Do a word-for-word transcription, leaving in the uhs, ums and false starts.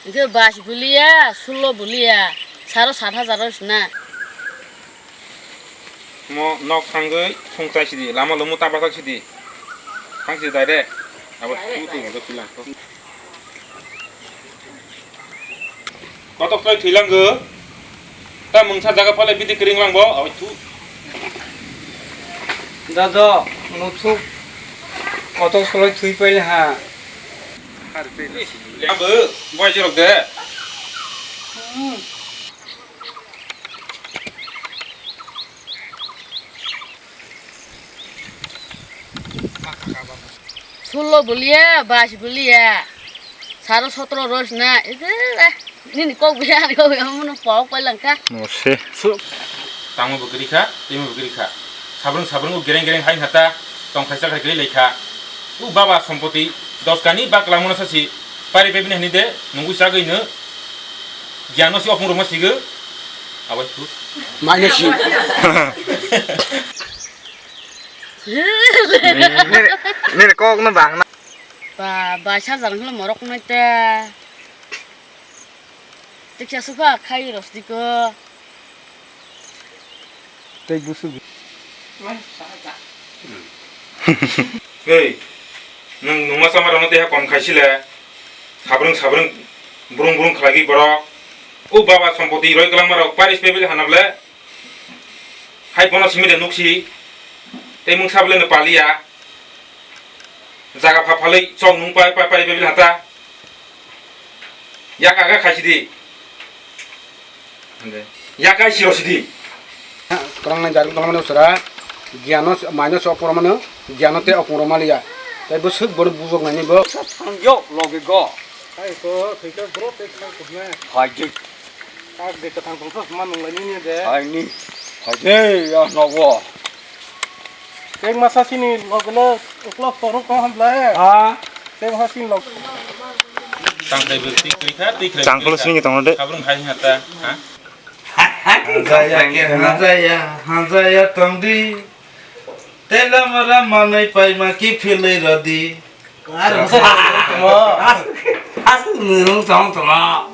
Hwnkhe bais buliya, sullo buliya, saro sat hajar rw sina. Mo nok thangwi songchai sidi, lama lumu ta bathak sidi. Thang sidi direct. Abo tu tu mo to pilang ko. Kotok koi thwilang go. Ta mungsa jaga phale bidi kring lang bo. Abo tu. Dado, muthuk kotok soloi thwi paile ha. Abo boy jirok de. Sullo buliya, bais buliya, saro sotro rw sina, ede, nini kok buya, ani kok buya, mono pok pailangkha. Mose. Tamo bo kwrwi kha, timo bo kwrwi kha. Sabrung sabrung o gereng gereng hai hata, tong khaisa khai kwrwi lai kha. U baba sompoti, dos kani ba kwlangmano sasi, pari pebini hani de, nungui sagwi no, giano si opung rwma sigo, abai thu. Maino si. Nini, nini kok no bang na. Ba, ba sa jang hlo morok nai ta. Tiksa sukha khai rosdi ko. Tei busu. Hei, nwng nungma sama rano teha kom khaisile. Sabrung sabrung brung brung khlagwi borok. O baba sompoti roi kwlangma rok paris pebili hanable. Hai bono simi de nuksi. Tei mungsa bole no paliya. Jaga pha phalwi chok nung pai pai pai bai hata. Yak aga khai sidi. Yak ai siro sidi. Kwrang nai jaru tongmani usra. Giano maino sok poromano. Giano te okong romaliya. Tai bo suk bor bujok nani bo. Sa thang yo loge go. Hai ko thika bro te khang khubna. Hai je. Kak de kwthang tongthok ma nung lai nini de. Hai ni. Hai de ya nogo. Tei masa sini logno uklok torok tong hamble. Ha? Tei masa sini log. Tangkai bil tik kri kha, tik kri. Tangkolo sini tong de. Sabrung hai hata. Ha? Hanjaya ke hanjaya, hanjaya tong di. Tei lama rama nai paima ki philwi rodi. Aswk mwrwng tong tongma.